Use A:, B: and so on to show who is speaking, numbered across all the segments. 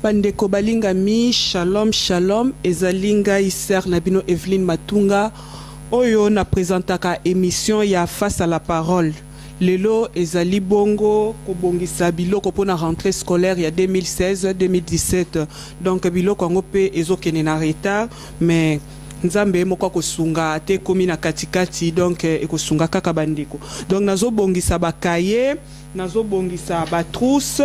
A: Bandeko balingami, shalom shalom, ezali ngai sœur na bino Evelyne Matunga oyo na presentaka émission ya Face à la parole. Lelo ezali bongo kobongisa biloko mpona rentrée scolaire ya 2016-2017. Donc biloko yango mpe ezokende na retard, mais Nzambe moko akosunga te, ekomi na katikati, donc ekosunga kaka bandeko. Donc nazobongisa bacahier, nazobongisa batrousse,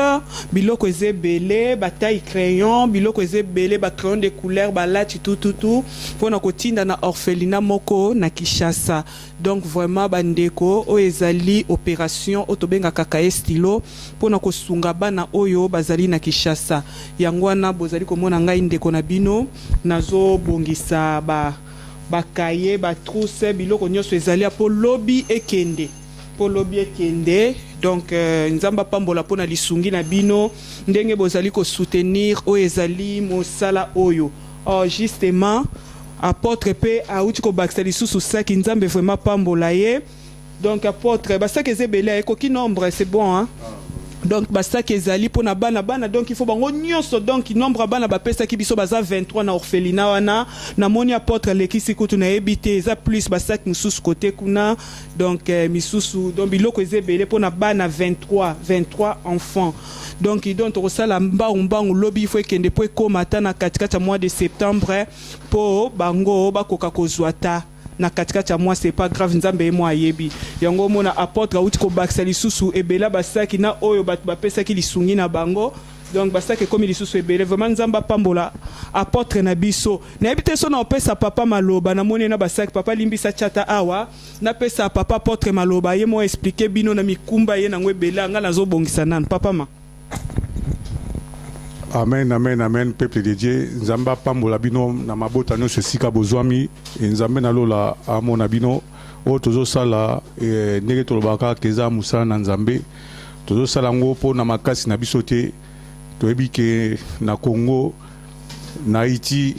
A: biloko eza ebele, bataille crayon, biloko eza ebele, bacrayon de couleur, balati tututu mpona kotinda na orphelinat moko na Kinshasa. Donc vraiment bandeko, oyo ezali opération oyo tobengaka cahier stylo mpona kosunga bana oyo bazali na Kinshasa. Yango wana bozali komona ngai ndeko na bino nazobongisa ba bacahier, batrousse, biloko nyonso ezali mpo lobi ekende, mpo lobi ekende. Donc Nzambe apambola mpona lisungi na bino ndenge bozali kosoutenir oyo ezali mosala oyo. Oh, justement apôtre mpe awuti kobakisa lisusu saki. Nzambe vraiment pambola ye. Donc apôtre, basaki eza ebele, ekoki nombre, c'est bon, hein? Donc basaki ezali mpona bana bana, donc il faut bango nyonso. Donc nombre ya bana bapesaki biso baza 23 na orphelinat wana. Namoni apôtre alekisi kutu, nayebi te, eza plus basaki mosusu kote kuna. Donc misusu, donc biloko eza ebele mpona bana 23, 23 enfants. Donc tokosala mbangu mbangu, lobi il faut ekende mpo ekóma ata na katikati ya mois de septembre, mpo bango bakoka kozwa ta na katikati ya mois. C'est pas grave, Nzambe ye mo ayebi yango. Omona apôtre awuti kobakisa lisusu ebele basaki na oyo bato bapesaki lisungi na bango. Donc basaki ekomi lisusu ebele. Vraiment Nzambe apambola apôtre na biso. Nayebi te so na opesa papa maloba. Namoni na basaki, papa limbisa tiata awa, napesa papa apôtre maloba, ye mo explique bino na mikumba ye nango ebele. Nga nazobongisa nanu papa ma.
B: Amen, amen, amen. Peuple de Dieu, Nzambe apambola bino na mabota nyonso esika bozwami. Nzambe nalola amona bino. Oyo tozosala ndenge tolobaka kaka, eza mosala na Nzambe. Tozosala yango mpo na makasi na biso te. Toyebi ke na Congo, na Haïti,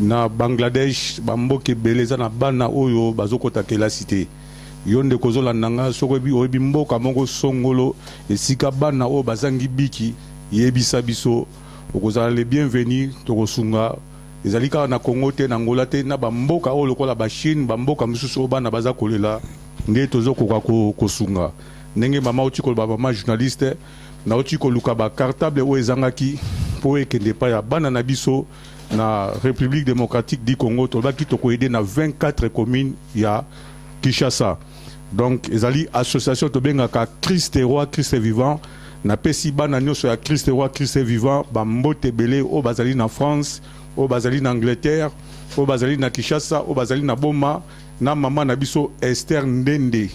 B: na Bangladesh, bamboka ebele eza na bana oyo bazokɔta kelasi te. Yo ndeko ozolanda nga, soki oyebi mboka moko songolo esika bana oyo bazangi biki, yebisa biso, okozala le bienvenu, tokosunga. Ezali kaka na Congo te, na Angola te, na bamboka oyo lokola baChine, bamboka mosusu oyo bana baza kolela, nde tozokoka kosunga. Ndenge mama oti koloba, mama journaliste, nauti koluka bacartable oyo ezangaki mpo ekende epai ya bana na biso na République démocratique du Congo. Tolobaki tokoaider na 24 commune ya Kinshasa. Donc ezali association tobengaka Christ Roi Christ Vivant. Napesi bana nyonso ya Christ Roi Christ Vivant bambote ebele, oyo bazali na France, oyo bazali na Angleterre, oyo bazali na Kinshasa, oyo bazali na Boma, na mama na biso Esther Ndende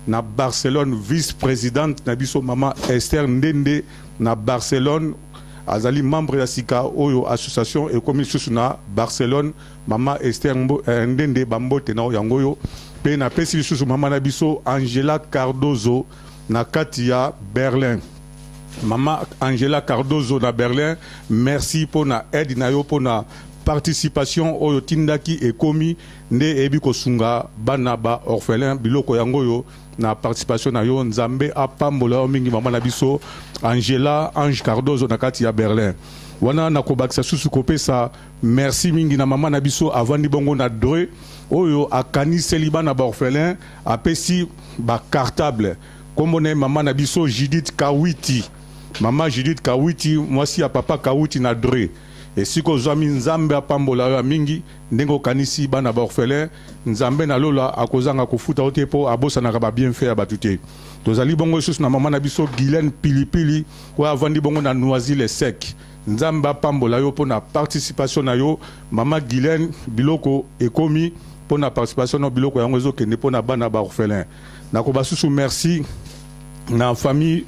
B: na Barcelone, vice présidente na biso mama Esther Ndende na Barcelone. Azali membre ya sika oyo association ekomi lisusu na Barcelone. Mama Esther Ndende, bambote na yango oyo. Mpe napesi lisusu mama na biso Angela Cardozo na kati ya Berlin. Mama Angela Cardozo na Berlin, merci mpona aide na yo, mpona participation oyo tindaki ekomi nde eyebi kosunga bana ba orphelin. Biloko yango oyo na participation na yo. Nzambe apambola yo mingi, mama na biso Angela Ange Cardozo na kati ya Berlin wana. Nakobakisa susu kopesa merci mingi na mama na biso avandi bongo na Dreux, oyo akaniseli bana baorphelin, apesi bacartable. Nkombo na ye mama na biso Judith Kawiti. Mama Judith Kawiti, mwasi ya papa Kawiti na Dreux, esika ozwami, Nzambe apambola yo ya mingi ndenge okanisi bana baorphelin. Nzambe na lola akozanga kofuta yo te, mpo abosanaka babienfait ya bato te. Tozali bongo lisusu na mama na biso Guylaine Pilipili oyo avandi bongo na Noisy le Sec. Nzambe apambola yo mpo na participation na yo, mama Guylaine. Biloko ekomi mpo na participation na biloko yango ezokende mpo na bana baorphelin. Nakoba susu merci na famille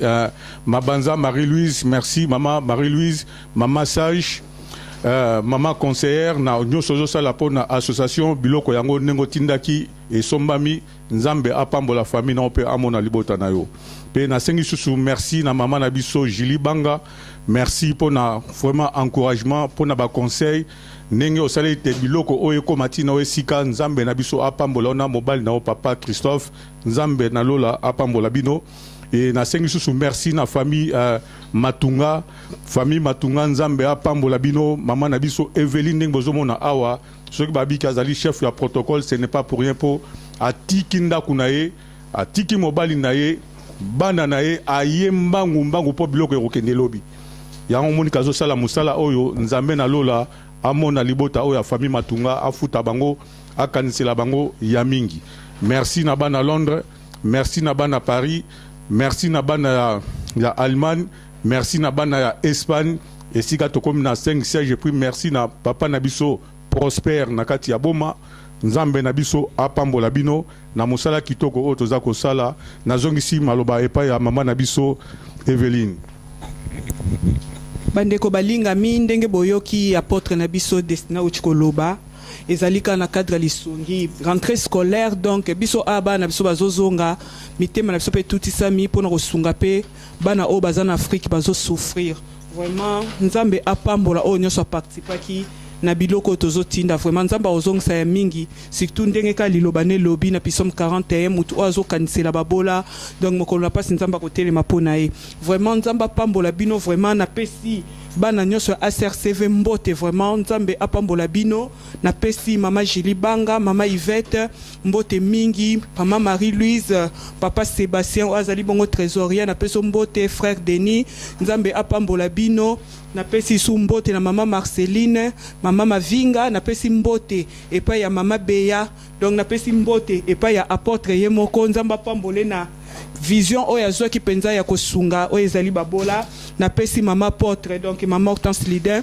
B: Mabanza Marie-Louise. Merci mama Marie-Louise, mama sage, mama conseillère na nyonso ozosala mpo na association. Biloko yango ndenge otindaki esombami. Nzambe apambola famille na yo mpe amona libota na yo. Mpe nasengi susu merci na mama na biso Julie Banga. Merci mpo na vraiment encouragement, mpo na baconseil, ndenge osali ete biloko oyo ekóma ntina oyo esika. Nzambe na biso apambola yo na mobali na yo papa Christophe. Nzambe na lola apambola bino. E nasengi susu merci na famille Matunga, famille Matunga, Nzambe apambola bino. Mama na biso Eveline, ndenge bozomona awa, soki babiki azali chef ya protocole, ce n'est pas pour rien, mpo atiki ndako na ye, atiki mobali na ye, bana na ye, aye mbangu mbangu mpo biloko ekokende lobi. Yango omonika azosala mosala oyo. Nzambe na lola amona libota oyo ya famille Matunga, afuta bango, akanisela bango ya mingi. Merci na bana Londres, merci na bana Paris, merci na bana ya Allemagne, merci na bana ya Espagne, esika tokomi na 5 siège. Et puis merci na papa na biso Prosper na kati ya Boma. Nzambe na biso apambola bino na mosala kitoko oyo toza kosala. Nazongisi maloba epai ya mama na biso Eveline.
A: Bandeko balingami, ndenge boyoki apôtre na biso Destin auti koloba, ezali kaka na cadre ya lisungi, rentrée scolaire. Donc biso a bana biso bazozonga, mitema na biso mpe etutisami mpona kosunga mpe bana oyo baza na Afrique, bazosouffrir vraiment. Nzambe apambola oyo nyonso aparticipaki na biloko oyo tozotinda. Vraiment, Nzambe akozongisa ya mingi, surtout ndenge kaka liloba na elobi na Psaume 41, motu oyo azokanisela babola, donc mokolo na mpasi Nzambe akotelema mpo na ye. Vraiment, Nzambe apambola bino. Vraiment, napesi bana nyonso ya ACRCV mbote. Vraiment, Nzambe apambola bino. Napesi mama Julie Banga, mama Yvette mbote mingi, mama Marie Louise, papa Sébastien oyo azali bongo trésorier, napesi mbote, frère Denis, Nzambe apambola bino. Napesi su mbote na mama Marceline, mama Mavinga, napesi mbote epai ya mama Beya. Donc napesi mbote epai ya apôtre ye moko. Nzambe apambole na vision oyo azwaki mpenza ya kosunga oyo ezali babola. Napesi mama apôtre, donc mama Hortense leader,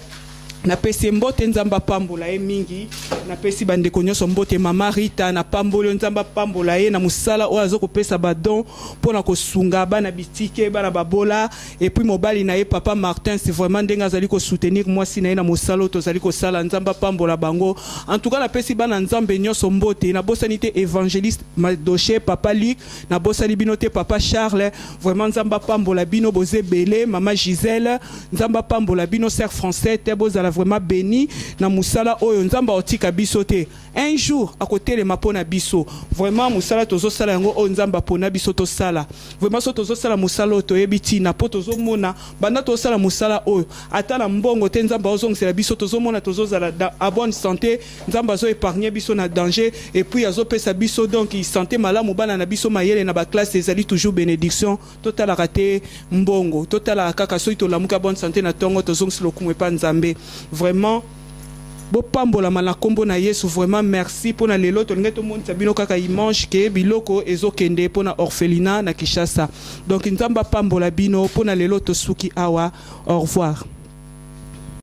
A: napesi ye mbote, Nzambe apambola ye mingi. Napesi bandeko nyonso mbote. Mama Rita, napamboli yo, Nzambe apambola ye na mosala oyo aza kopesa badon mpona kosunga bana bitike, bana babola. Et puis mobali na ye, papa Martin, c'est vraiment ndenge azali kosoutenir mwasi na ye na mosala oyo tozali kosala, Nzambe apambola bango. En tout cas, napesi bana Nzambe nyonso mbote. Nabosani te évangéliste Madoche, papa Luc, nabosani bino te, papa Charles. Vraiment, Nzambe apambola bino, boza ebele. Mama Gisèle, Nzambe apambola bino. Sœur Français te, bozala vraiment béni na mosala oyo. Nzambe akotika biso te, un jour akotelema mpo na biso. Vraiment, mosala tozosala yango oyo Nzambe apona biso tosala. Vraiment, so tozosala mosala oyo, toyebi ntina mpo tozomona banda tozosala mosala oyo, ata na mbongo te, Nzambe azongisela biso. Tozomona tozozala à bonne santé, Nzambe azoépargne biso na danger et puis azopesa biso donc santé malamu, bana na biso mayele na baclasse, ezali toujours bénédiction. Totalaka te mbongo, totalaka kaka soki tolamuki ya bonne santé na ntongo, tozongisi lokumu epa Nzambe. Vraiment, bopambolama na nkombo na Yesu. Vraiment, merci mpona lelo. Tolingi tomonisa bino kaka image ke biloko ezokende mpona orphelinat na Kinshasa. Donc Nzambe apambola bino mpona lelo. Tosuki awa, au revoir.